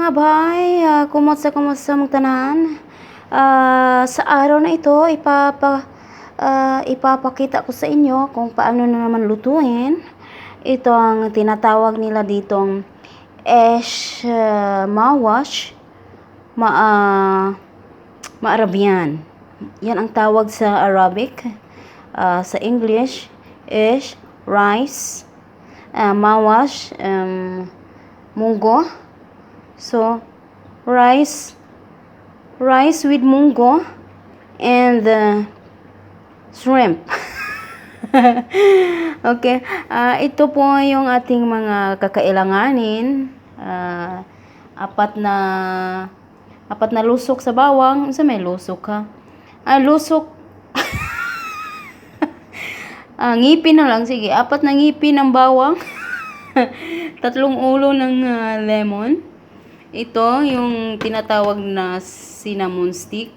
Mga bay, kumusta kumusta mong tanan? Sa araw na ito, ipapakita ko sa inyo kung paano na naman lutuin. Ito ang tinatawag nila ditong esh mawash maarabian. Yan ang tawag sa Arabic. Sa English, ish, rice, mawash, munggo. So, rice, rice with munggo and shrimp. Okay, ito po yung ating mga kakailanganin. Apat na lusok sa bawang. Unsa may lusok ha? Lusok. Ngipin na lang. Sige, apat na ngipin ng bawang. 3 ulo ng lemon. Ito, yung tinatawag na cinnamon stick.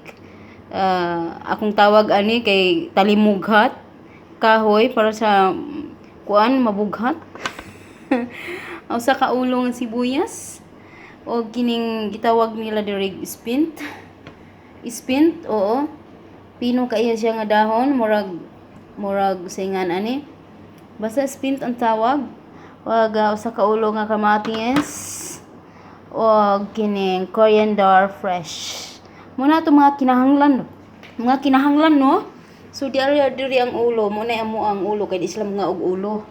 Akong tawag ani kay talimughat. Kahoy para sa kuan mabughat. Usa ka ulo nga sibuyas. O kining gitawag nila diri spint. Spint, oo. Pino kaya siya nga dahon, murag singan ani. Basta spint ang tawag. Wag usa ka ulo nga kamatis o kining coriander fresh. Muna itong mga kinahanglan. Mga kinahanglan, no? So, di ara diri ang ulo. Muna amo ang ulo. Kay di sila mga og ulo.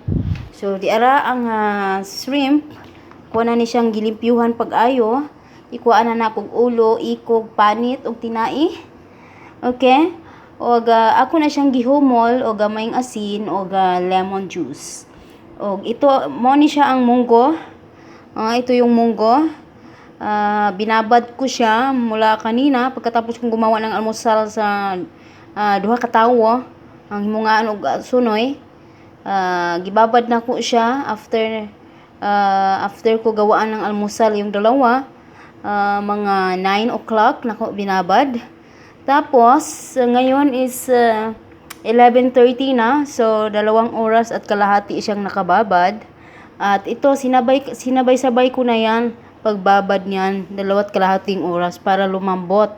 So, di ara ang shrimp. Kuha na ni siyang gilimpyuhan pag-ayo. Ikuha na na og ulo, ikog, panit, og tinai. Okay? Og ako na siyang gihumol og gamayng asin og lemon juice. Og ito, mo ni siya ang munggo. Ito yung munggo. Binabad ko siya mula kanina pagkatapos kong gumawa ng almusal sa duha ka tawo ang himungaan og sunoy. Gibabad na ko siya after ko gawaan ng almusal yung dalawa, mga 9 o'clock na ko binabad. Tapos ngayon is 11:30 na, so 2 oras at kalahati siyang nakababad. At ito, sinabay-sabay ko na yan pagbabad niyan, 2.5 oras para lumambot.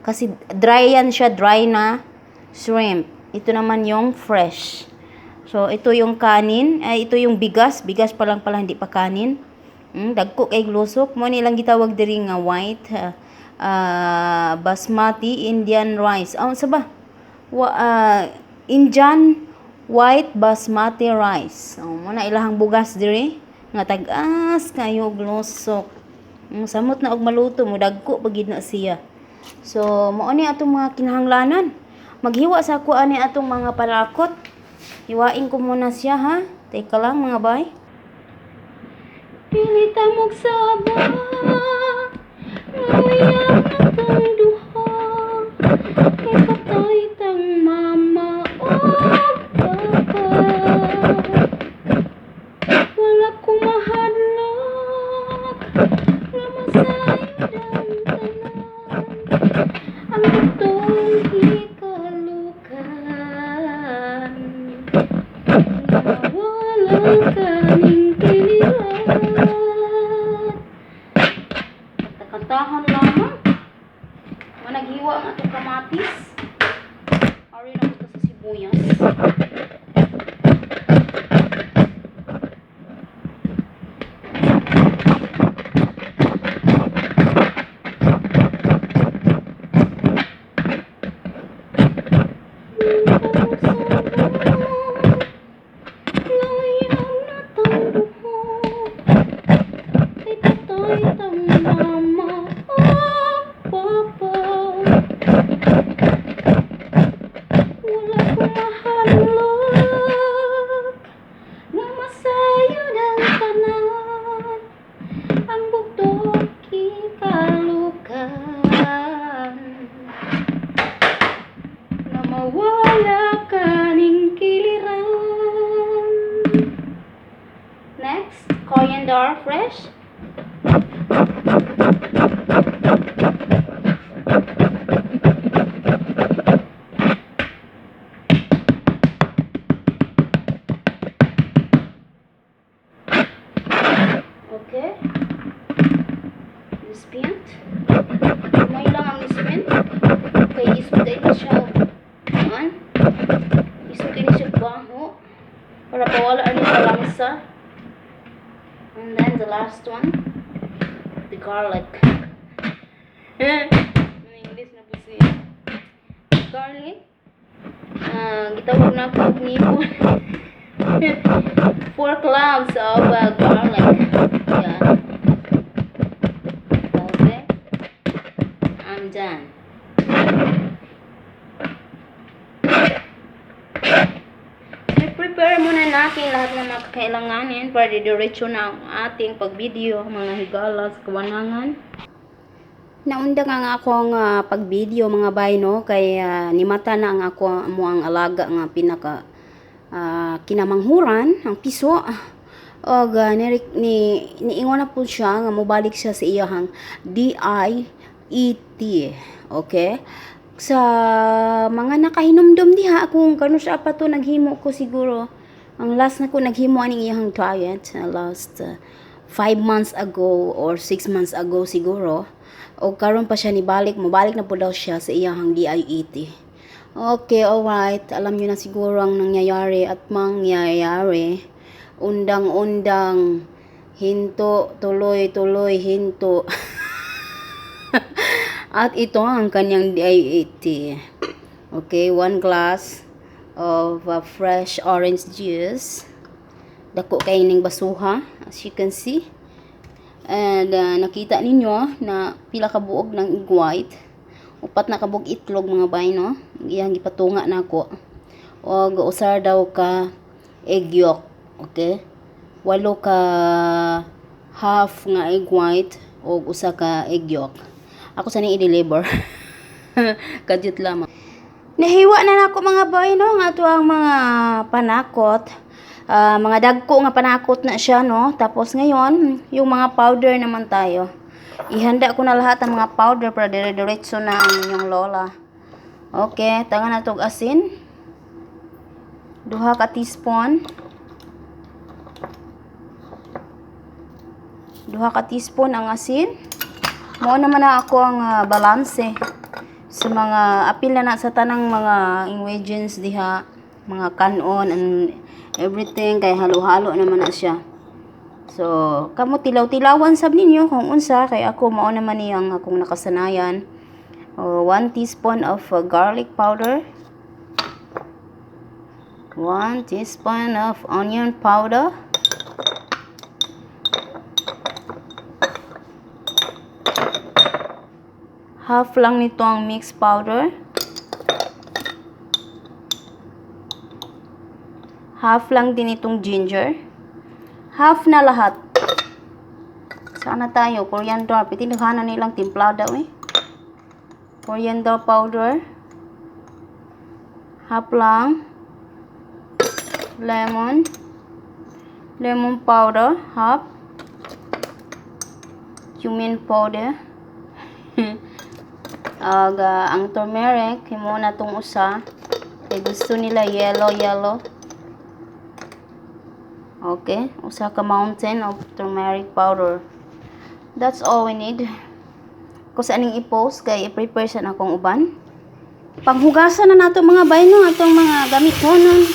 Kasi dry yan siya, dry na shrimp. Ito naman yung fresh. So, ito yung kanin, ay ito yung bigas, bigas pa lang pala, hindi pa kanin. Dagko kay lusok. Mo nilang gitawag diri nga white basmati Indian rice. Oh, sa ba? Indian white basmati rice. Oh, mo na ilahang bugas diri nga tag-as kayo og lusok. Samot na og maluto mo dagko pa gid na siya. So, mao ni atong mga kinahanglanan. Maghiwa sa ako ani atong mga panakot. Hiwain ko muna siya ha. Teka lang, mga bay. Pili ta mogsaba, Nguyab na tang duha, kay patay tang mama ug papa. Wala ko mahadlok nga masayod ang tanan, ang atong hikalukan. Nga wala kaning kiliran. Kantahan lamang. Managhiwa ang atong kamatis. Ari na ko sa sibuyas. Kay patay tang mama ug papa. Wala ko mahadlok nga masayod ang tanan, ang bugtong hikalukan, na mawala kaning kiliran. Next, coriander fresh. Spent. Gamay lang ang spent. Kay isod kay ni siya. Kuan? Isod kay ni siya baho. Para pawala ani sa langsa. And then the last one, the garlic. English na po siya. Garlic. Ah, gitawag na ako og nipon. 4 cloves of garlic. Yeah. Okay. I'm done. So, prepare muna natin lahat ng mga kailanganin para diretso na ang ating pag-video, mga higala sa kawanangan. Naunda nga nga akong pag-video, mga bay, no, kay nimata na ang ako mo ang alaga nga pinaka kinamanghuran ang piso og ni niingon na po siya nga mobalik siya sa iyahang DIET. Okay, sa mga nakahinumdum diha kung kanus-a pa to naghimo ko, siguro ang last na ko naghimo aning iyahang diet last 5 months ago or 6 months ago siguro, o karon pa siya nibalik, mobalik na po daw siya sa iyahang DIET. Okay, alright. Alam niyo na siguro ang nangyayari at mangyayari. Undang-undang, hinto, tuloy-tuloy, hinto. At ito ang kanyang DIET. Okay, 1 glass of fresh orange juice. Dako kay ning basuha, as you can see. And nakita ninyo na pila ka buog ng egg white. 4 na kabuok itlog, mga bay, no. Iyang gipatunga nako. Og usa daw ka egg yolk, okay? 8 ka half nga egg white og usa ka egg yolk. Ako sa ning i-deliver. Kadyot lamang. Nahiwa na nako, mga bay, no, nga ato ang mga panakot. Ah, mga dagko nga panakot na siya, no. Tapos ngayon, yung mga powder naman tayo. Ihanda ko na lahat ang mga powder para dire-diretso na ang inyong lola. Okay, tanga na tog asin. 2 ka teaspoon. 2 ka teaspoon ang asin. Mao naman na ako ang balanse sa mga apil na na sa tanang mga ingredients diha, mga kanon and everything, kay halo-halo naman na siya. So, kamo tilaw-tilawan sab ninyo kung unsa, kay ako mao naman niyang akong nakasanayan. Oh, 1 teaspoon of garlic powder. 1 teaspoon of onion powder. Half lang nito ang mix powder. Half lang din itong ginger. Half na lahat. Sana tayo? Coriander. Pitinduhan na nilang timplada eh. Coriander powder. Half lang. Lemon. Lemon powder. Half. Cumin powder. Aga, ang turmeric, himo na tong usa. Kay gusto nila yellow yellow. Okay, usa ka mountain of turmeric powder. That's all we need. Kung saan ning i-post kay i-prepare sa akong uban. Panghugasan na nato, mga bay, no, atong mga gamitonon.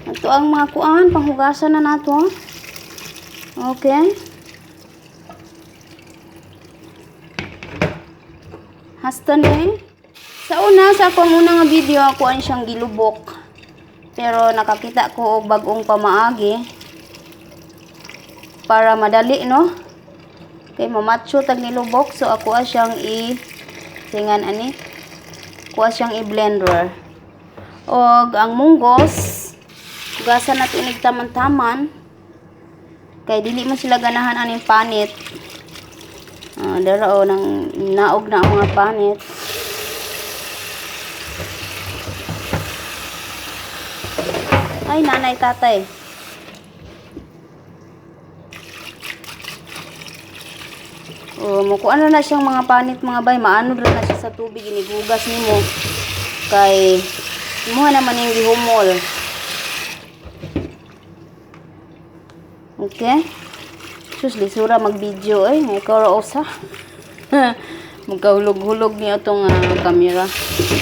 Ato ang mga kuan, panghugasan na nato. Okay. Hasta ni. Sa una, sa akong una nga video, ako ang siyang gilubok. Pero nakakita ko og bag-ong pamaagi para madali, no? Kay mamatso tag nilubok, so ako siyang i tingan ani. Kuha siyang i-blender. Og ang munggos, hugasan nato inig taman-taman. Kay dili man sila ganahan aning panit. Ah, dara o nang naog na ang mga panit. Ay, nanay, tatay. Oh, mukuan na na siyang mga panit, mga bay, maano ra na siya sa tubig inigugas nimo. Kay imuha naman yung gihumol. Okay? Sus, lisura mag-video eh. Ikaw ra usa. Magkahulog-hulog niya itong camera.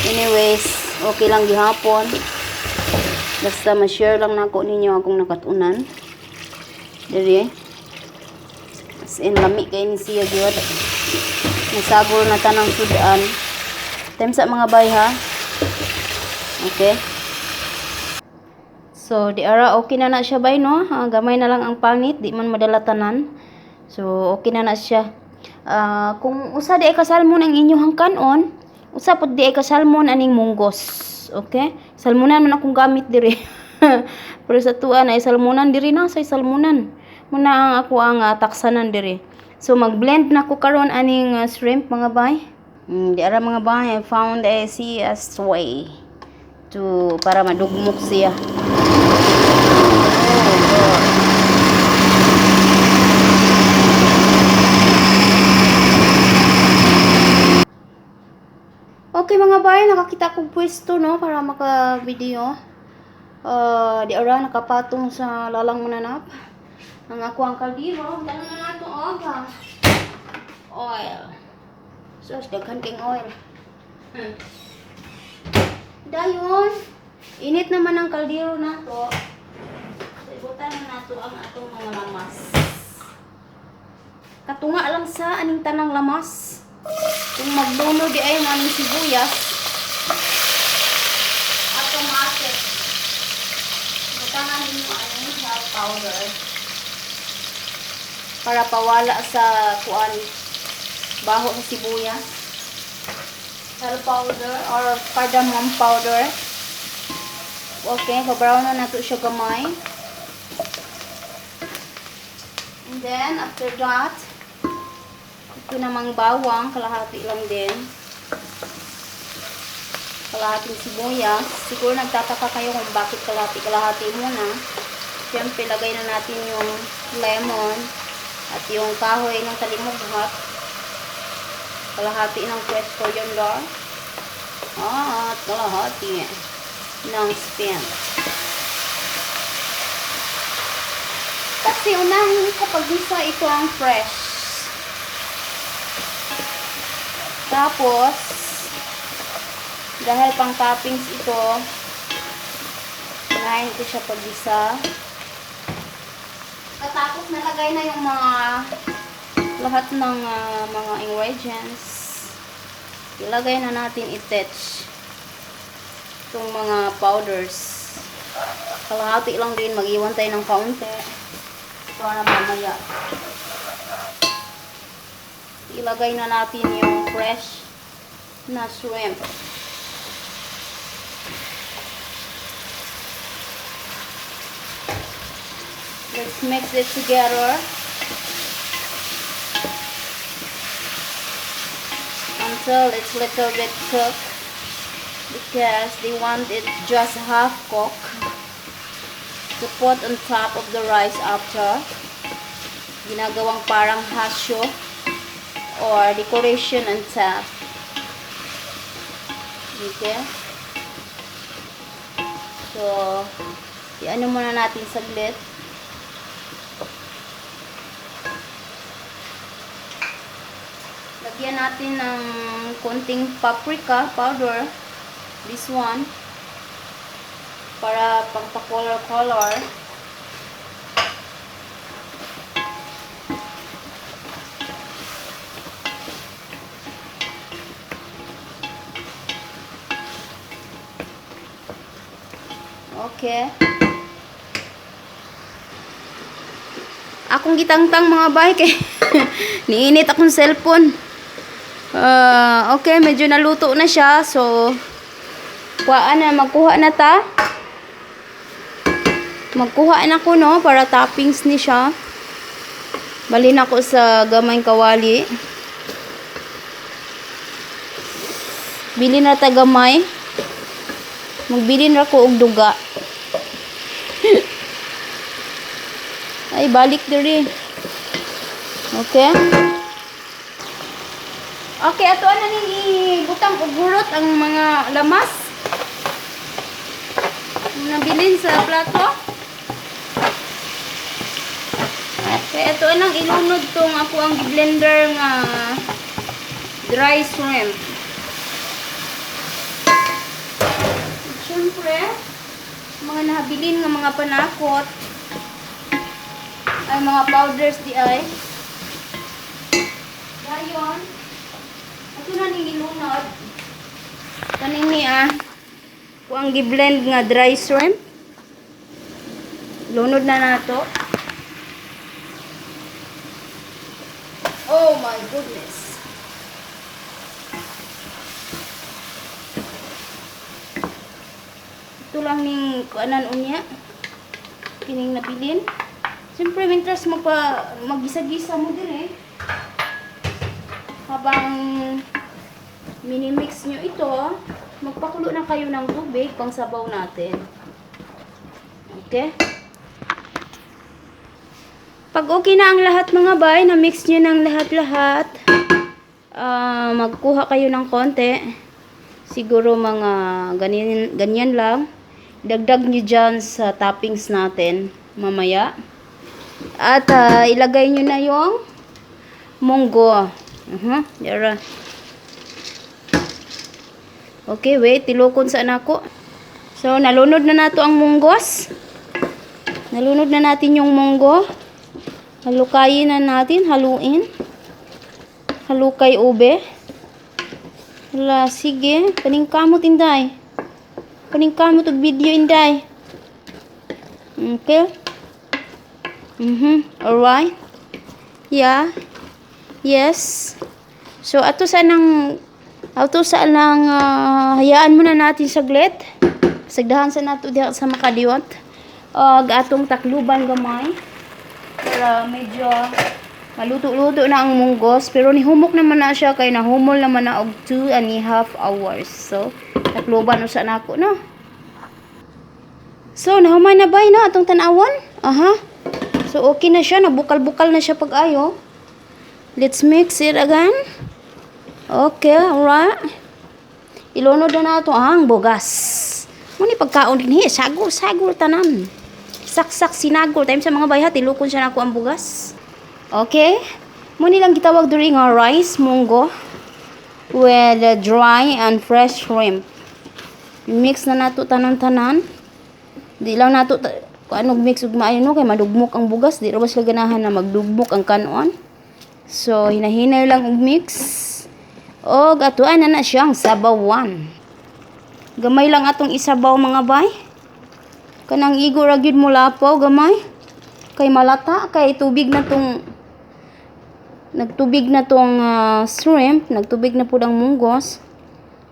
Anyways, okay lang gihapon. Basta ma-share lang nako ninyo akong nakatunan. Diri. As in, lami kay ni siya gyud. Nasagol na tanang sudan. Time sa mga bay ha. Okay. So, di ara okay na na siya bay no. Gamay na lang ang panit, di man madala tanan. So, okay na na siya. Kung usa di ay ka salmon ang inyong kanon, usa pud di ay ka salmon aning munggos. Okay? Salmonan man akong gamit diri. Pero sa tuan ay salmonan diri na say salmonan. Muna ang ako ang taksanan diri. So mag-blend na ko karon aning shrimp mga bay. Di ara mga bay, I found a easiest way to para madugmok siya. Oh, God. Okay mga bay, nakakita kong pwesto no para maka-video. Di ara nakapatong sa lalang mananap. Ang ako ang kaldero, tanan na nato og oil. So, daghan king oil. Dayon, init naman ang kaldero nato. So, ibutan na nato ang atong mga lamas. Katunga lang sa aning tanang lamas. Kung magluno di ay ang aming sibuyas, automatic. Butangan ninyo ang health powder para pawala sa kuan baho sa sibuyas. Health powder or cardamom powder. Okay, pa-brown na nato siya gamay. And then, after that, ito namang bawang, kalahati lang din. Kalahating sibuyas. Siguro nagtataka kayo kung bakit kalahati-kalahati muna. Siyempre, lagay na natin yung lemon at yung kahoy ng kalimughat. Kalahati ng fresh coriander. At kalahati ng spinach. Kasi unahin ko pag-gisa ito ang fresh. Tapos, dahil pang toppings ito, unahin ko siya pag-gisa. Katapos nalagay na yung mga lahat ng mga ingredients. Ilagay na natin i-touch itong mga powders. Kalahati lang din, mag-iwan tayo ng kaunti para mamaya. Ilagay na natin yung fresh na shrimp. Let's mix it together until it's little bit cooked, because they want it just half cooked to put on top of the rice after. Ginagawang parang hasyo or decoration on top. Okay. So, i-ano muna natin saglit. Lagyan natin ng konting paprika powder. This one. Para pangpa-color-color. Okay. Akong gitangtang mga bay kay niinit akong cellphone. Okay, medyo naluto na siya. So, kuhaan na, magkuha na ta. Magkuha na ko no, para toppings ni siya. Balhin ako sa gamay kawali. Bili na ta gamay. Magbilin ra ko og duga. Ay, balik diri. Okay. Okay, ato na ning ibutang og gurot ang mga lamas. Nabilin sa plato. Kaya ito anang ilunod tong ako ang blender nga dry shrimp. Siyempre, mga nahabilin nga mga panakot ay mga powders di ay. Dayon, ato na ning ilunod. Kaning ni kung ang gi-blend nga dry shrimp. Lunod na nato. Oh my goodness. Ito lang ning kuanan unya. Kining nabilin. Siyempre, mintras magisa-gisa mo dire. Habang minimix nyo ito, magpakulo na kayo ng tubig pang sabaw natin. Okay? Pag okay na ang lahat, mga bay, na-mix nyo ng lahat-lahat, magkuha kayo ng konti. Siguro mga ganyan, ganyan lang. Dagdag nyo dyan sa toppings natin mamaya. At ilagay nyo na yung munggo. Yara. Okay, wait. Tilukon sa anak ko. So, nalunod na nato ang munggos. Nalunod na natin yung munggo. Halukayin na natin. Haluin. Halukay ube. Hala, sige. Paningkamot, inday. Paningkamot og video, inday. Okay. Alright. Yeah. Yes. So, ato sa nang hayaan muna natin saglit. Sagdahan sa nato diha sa makadiwat. Og atong takluban gamay. Para medyo maluto-luto na ang munggos. Pero nihumok naman na siya kay nahumol naman na og 2.5 hours. So, takluban usa nako, no. So, nahuman na bay, no, atong tan-awon? Aha. So, okay na siya. Nabukal-bukal na siya pag-ayo. Let's mix it again. Okay, alright. Ilunod na nato ang bugas. Muni pagkaon dinhi, sagol-sagol tanan. Saksak sinagol. Time sa mga bayhat, ilukon siya nako ang bugas. Okay? Muni lang gitawag diri nga rice munggo with dry and fresh shrimp. Mix na nato tanan-tanan. Di lang nato kung ano mix ug maayo, no, kay madugmok ang bugas, di ra ba sila ganahan na magdugmok ang kanon. So hinahinay lang og mix. Og atuan na na siyang sabawan. Gamay lang atong isabaw, mga bay. Kanang igo ra gyud mo lapaw gamay. Kay malata kay tubig na tong nagtubig na tong shrimp, nagtubig na pud ang munggos.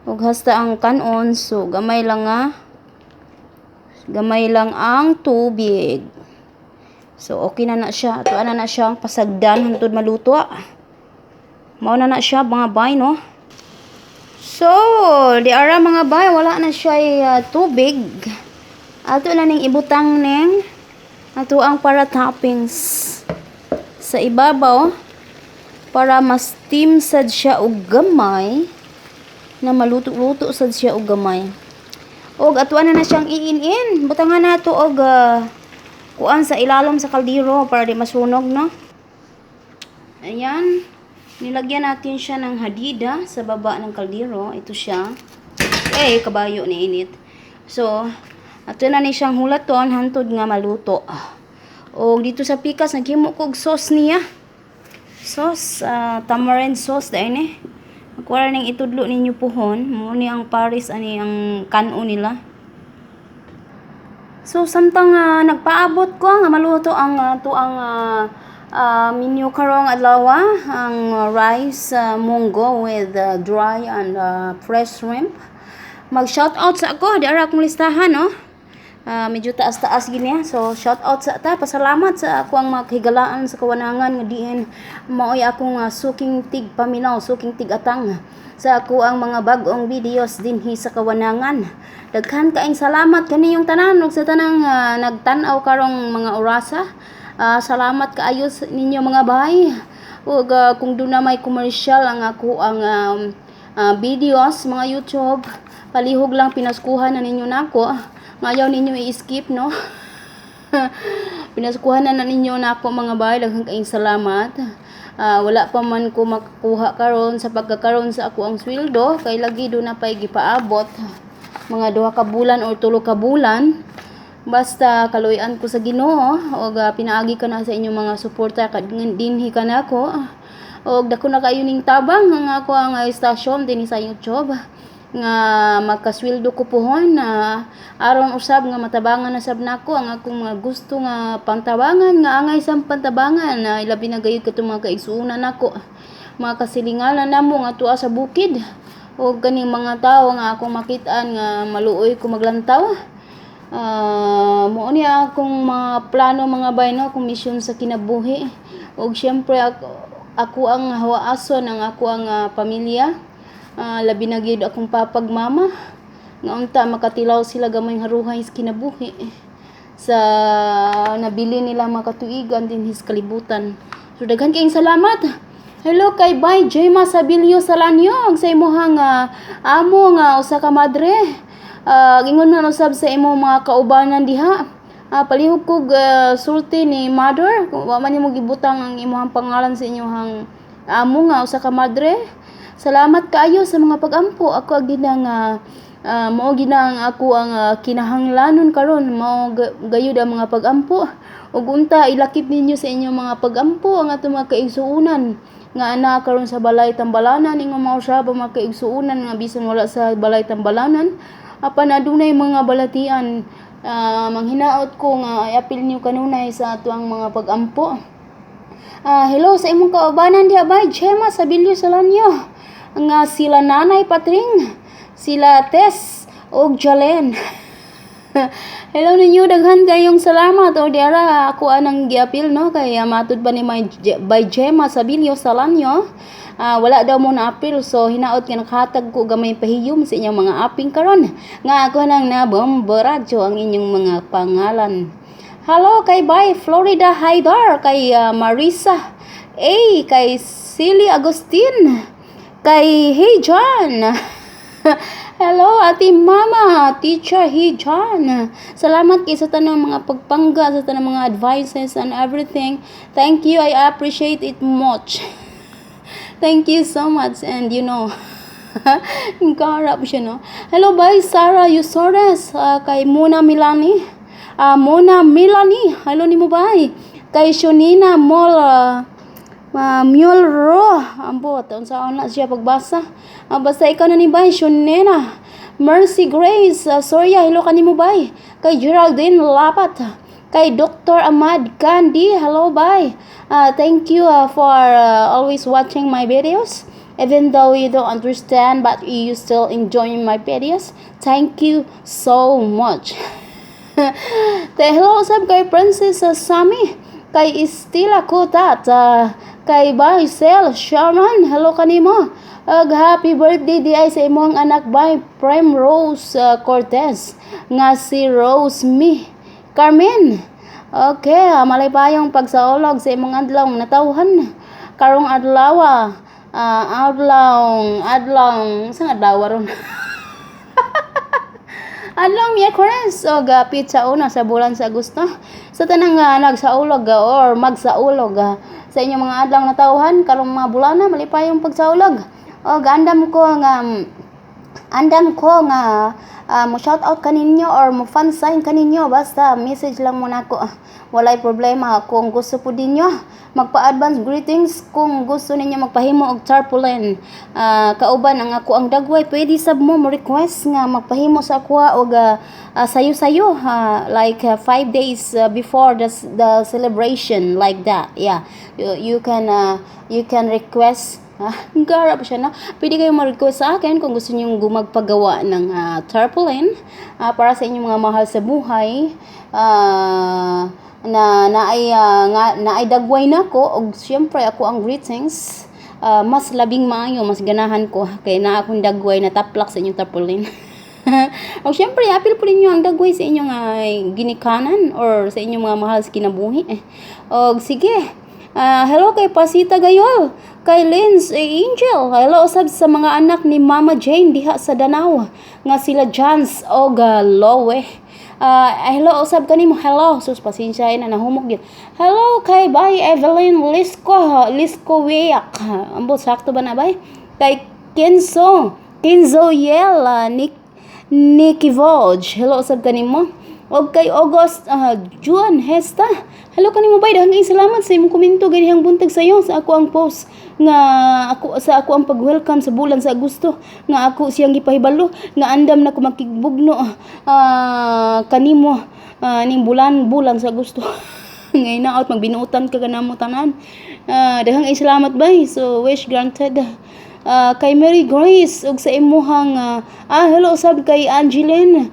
Ug hasta ang kanon, so gamay lang ang tubig. So okay na na siya. Atuan na na siyang pasagdan hangtod maluto. Mao na na siya, mga bay, no. So, di ara, mga bay, wala na siya tubig. Ato na ning ibutang ning ato ang para toppings sa ibabaw para ma-steam sad siya og gamay na maluto-luto sad siya og gamay. Og atuan na na siyang iin-in. Butangan nato og kuan sa ilalom sa kaldero para di masunog, no. Ayan. Nilagyan natin siya ng hadida sa baba ng kaldero. Ito siya. Eh, kabayo ni init. So, ato na ni siyang hulaton hantod nga maluto. Og dito sa pikas naghimo ko og sauce niya. Sauce, tamarind sauce dahil ni. Ako ning itudlo ninyo puhon. Mo ni ang Paris ani ang kanon nila. So samtang nagpaabot ko nga maluto ang tuang menu karong adlaw, ang rice munggo with dry and fresh shrimp. Mag shout out sa ako, di ara akong listahan, no. Medyo taas-taas gini. So shout out sa ta, pasalamat sa ako ang mga kahigalaan sa kawanangan nga diin maoy akong suking tig paminaw, suking tig atang sa ako ang mga bag-ong videos dinhi sa kawanangan. Daghan kaayong salamat kaniyong tanan ug sa tanang nagtan-aw karong mga orasa. Salamat kaayo sa ninyo, mga bay. Ug kung duna may commercial ang ako ang videos mga YouTube, palihog lang pinaskuhan na ninyo nako. Ngayaw ninyo i-skip, no. Pinaskuhan na ninyo na ako, mga bay. Daghang kaayong salamat. Wala pa man ko makakuha karon sa pagkakaroon sa ako ang sweldo kay lagi do na pay gipaabot mga 2 ka bulan or 3 ka bulan. Basta kaluoyan ko sa Ginoo og pinaagi ka na sa inyong mga suporta kad dinhi ka nako og dako na kayo ning tabang ang ako ang istasyon dinhi sa YouTube nga makasweldo ko puhon na aron usab nga matabangan na sab nako ang akong mga gusto nga pantabangan, nga angay sa pantabangan na ilabi na gayud katong mga kaigsuonan nako, mga kasilingalan namo nga tuwa sa bukid o kaning mga tawo nga akong makitaan nga maluoy ko maglantaw. Mao ni akong mga plano, mga bay, no, akong misyon sa kinabuhi. Ug syempre ako ang hawaason ang ako ang pamilya, labi na gyud akong papag mama, nga unta makatilaw sila gamay haruhay sa kinabuhi sa nabili nila mga katuigan dinhi sa kalibutan. So daghan kayong salamat. Hello kay Bay Jema Sabilio Salanyog sa imong amo nga usa ka madre. Ingon man usab sa imong mga kaubanan diha. Palihog kog sulti ni mother kung wa man nimo gibutang ang imong pangalan sa inyong amo nga usa ka madre. Salamat kaayo sa mga pag-ampo. Ako gina nga mao gina ang ako ang kinahanglanon karon, mao gayud ang mga pag-ampo. Ug unta ilakip ninyo sa inyong mga pag-ampo ang atong mga kaigsuonan nga ana karon sa balay tambalanan. Ingon mao siya ang mga kaigsuonan nga bisan wala sa balay tambalanan apan adunay mga balatian. Manghinaot ko nga iapil niyo kanunay sa atuang mga pag-ampo. Hello sa imong kaubanan diha, bay Gemma Sabilio Salanyo, nga sila Nanay Patring, sila Tess ug Jalen. Hello ninyo, daghan kayong salamat. O diara ako anang giapil, no, kay matud pa ni my, by Gemma Sabilio Salanyo. Wala daw mo na apil, so hinaot nga nakahatag ko gamay pahiyom sa inyong mga aping karon nga ako nang nabomboradyo ang inyong mga pangalan. Hello kay Bay Florida Haidar, kay Marisa A, kay Silly Agustin, kay Hey John. Hello, Ate Mama, Teacher Hey John. Salamat kay sa tanang mga pagpangga, sa tanang mga advices and everything. Thank you. I appreciate it much. Thank you so much. And karap siya, no? Hello, bye, Sarah Yusores. Kay Mona Milani. Mona Milani. Hello ni mo, bye. Kay Shonina Mol. Mulro. Ambot, unsa na siya pagbasa. Basta ikaw na ni bay, Shonena. Mercy Grace, Soria, hello kanimo, bay. Kay Geraldine Lapat. Kay Dr. Ahmad Gandhi, hello, bye. Thank you for always watching my videos. Even though you don't understand, but you still enjoying my videos. Thank you so much. Hello sab kay Princess Sami, kay Estela Kutat, kay Baisel Sherman, hello kanimo. Ug happy birthday di ay sa imong anak, bay Prime Rose Cortez nga si Rose Mi Carmen. Okay, malipayong pagsaulog sa imong adlaw natawhan karong adlaw, adlaw adlaw sa adlaw ron. Adlaw Miyerkules og petsa una sa bulan sa Agosto. Sa tanang nagsaulog or magsaulog sa inyong mga adlaw natawhan karong mga bulana, malipayong pagsaulog. Og andam ko nga mo shout out kaninyo or mo fan sign kaninyo, basta message lang mo nako. Walay problema kung gusto po ninyo magpa-advance greetings, kung gusto ninyo magpahimo og tarpaulin kauban ang ako ang dagway, pwede sab mo mo request nga magpahimo sa ako og sayo-sayo, like 5 days before the celebration, like that. Yeah, you can request. Garap siya na. Pwede kayo ma-request sa akin kung gusto niyo gumagpagawa ng tarpaulin para sa inyong mga mahal sa buhay na naay nga naay dagway nako og siyempre ako ang greetings. Mas labing maayo, mas ganahan ko kay naa akong dagway na taplak sa inyong tarpaulin. O syempre, apil po ninyo ang dagway sa inyong ginikanan or sa inyong mga mahal sa kinabuhi. Og sige, hello kay Pasita Gayol, kay Lins Angel. Hello usab sa mga anak ni Mama Jane diha sa Danau nga sila Jans og Lowe. Hello usab kanimo, hello. Sus, pasensya na, nahumok gyud. Hello kay Bay Evelyn Lisco Lisco Weak. Ambot, sakto ba na, bay? Kay Kenzo Kenzo Yel Nick Nicky Voj. Hello usab kanimo. Og kay August Juan Hesta. Hello kanimo, bay, daghang salamat sa imong komento ganihang buntag sayo sa ako ang post nga ako sa ako ang pag-welcome sa bulan sa Agosto nga ako siyang gipahibalo nga andam na ko makigbugno kanimo ning bulan bulan sa Agosto. Ngay out magbinuotan ka kanamo tanan. Daghang salamat, bay. So wish granted. Kay Mary Grace ug sa imuhang hello usab kay Angeline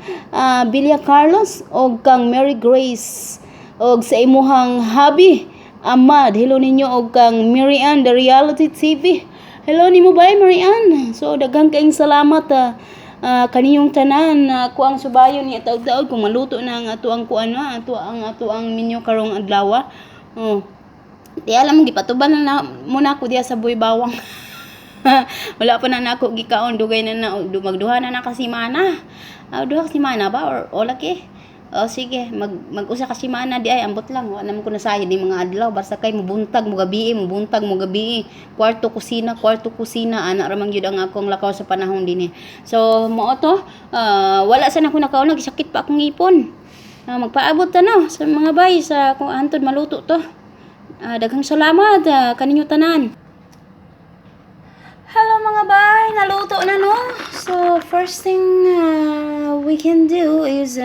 Villa Carlos og kang Mary Grace og sa imuhang hubby Ahmad. Hello ninyo. Og kang Mary Ann The Reality TV. Hello nimo, bay Mary Ann. So daghang kaayong salamat kaniyong tanan. Ako ang subayon ni taud-taud kung maluto na ang ato ang kuan, ato ang menu karong adlaw. Oh. Di alam mo, gipatuban na muna ako diya sa buy bawang. Wala pa na nako gikaon, dugay na na, magduha na na ka semana. Duha ka semana ba or o laki? O sige, mag-usa ka semana di ay, ambot lang, wala naman ko nasayad ni mga adlaw basta kay mubuntag mo gabi, mubuntag mo gabi, kwarto kusina, kwarto kusina, ana ra man gyud ang akong lakaw sa panahon dinhi. So mao to, wala sa nako nakaon, gisakit pa akong ngipon. Magpaabot ta no sa mga bay sa kung hantod maluto to. Daghang salamat kaninyo tanan. Hello mga bay, naluto na, no? So first thing we can do is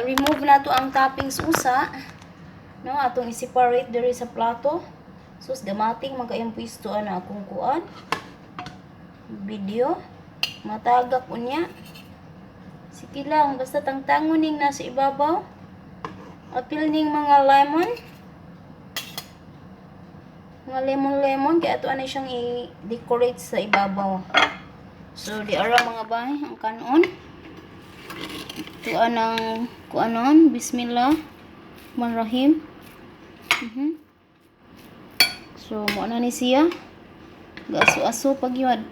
remove na to ang toppings usa. No, atong i-separate diri sa plato. Sus, gamating man kayong pwesto ana akong kuan. Video. Matagak unya. Sige lang, basta tangtangon ning nasa ibabaw. Apil ning mga lemon. Mga lemon-lemon, kaya ato ana siyang i-decorate sa ibabaw. So, di ara mga bay, ang kanon. Ito anang kuanon, bismillah, rahim. So, mo na ni siya. Gaso-aso pag yun.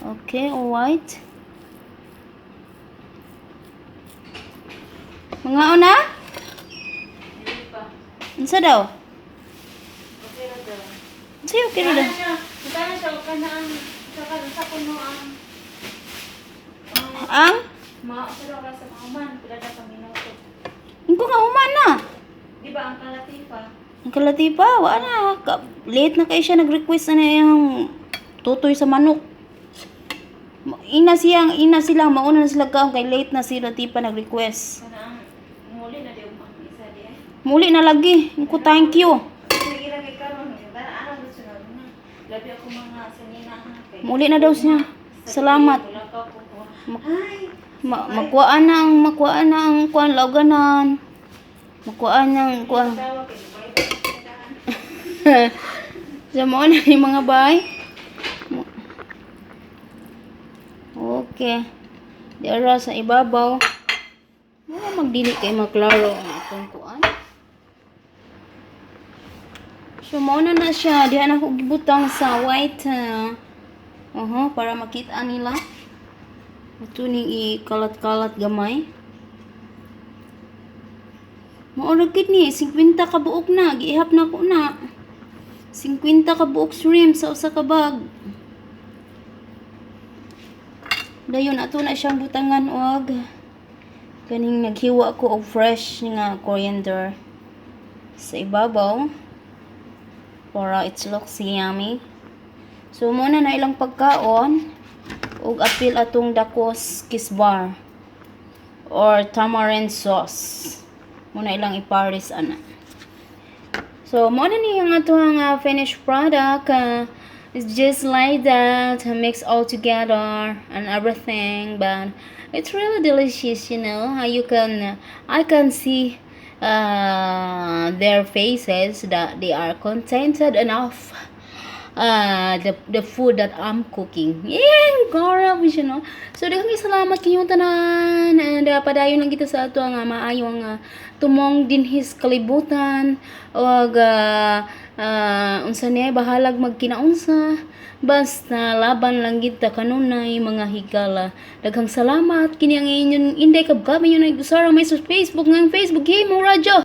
Okay, alright. Mga una? Dili pa. Unsa daw? Okay ra daw. Unsa okay ra daw? Kana siya kana ang sa kuno ang Ang? Ma sa ka sa human pila na ka minuto. Ingko nga human na. Di ba ang kalatifa? Ang kalatipa, wala na. Late na kay siya nag-request na yung tutoy sa manok. Ina siyang, ina sila, mauna na sila kaon kay late na si Latipa nag-request. Kana ang muli na di ang isa di ay. Muli na lagi. Ingko thank you. Sige ra kay karon ba ana gusto na na. Labi ako mga sanina ha kay. Muli na daw siya. Salamat. Mulakaw ko ko. Ay, Makuhaan na ang kuan lauganan. Makuhaan na ang kuan. tawa kay di ba? Sa mo na yung mga bay. Okay. Dira sa ibabaw. Mura magdili kay maklaro ang akong kuan. So mao na na siya. Diha na ko gibutang sa white para makita nila. Ito ning ikalat-kalat gamay. Mao ra gid ni 50 ka buok na, giihap na ko na. 50 ka buok shrimp sa usa ka bag. Dayon ato na siyang butangan og kaning naghiwa ko og fresh nga coriander sa ibabaw para it looks yummy. So muna na ilang pagkaon ug apil atong dakos kisbar or tamarind sauce. Muna ilang ipares ana. So, mo na ni ang atuang finished product. It's just like that, mix all together and everything. But it's really delicious. How you can, I can see their faces that they are contented enough. the food that I'm cooking. Yeah, grabe siya, no? So, daghang salamat kayong tanan. And padayon lang kita sa ato ang maayong tumong dinhis kalibutan. Og unsa niya, bahalag magkinaunsa. Basta laban lang kita kanunay, mga higala. Daghang salamat. Kini ang inyong Inday Kabkabi, yun ay gusara may sa Facebook ng Facebook Himo Radyo.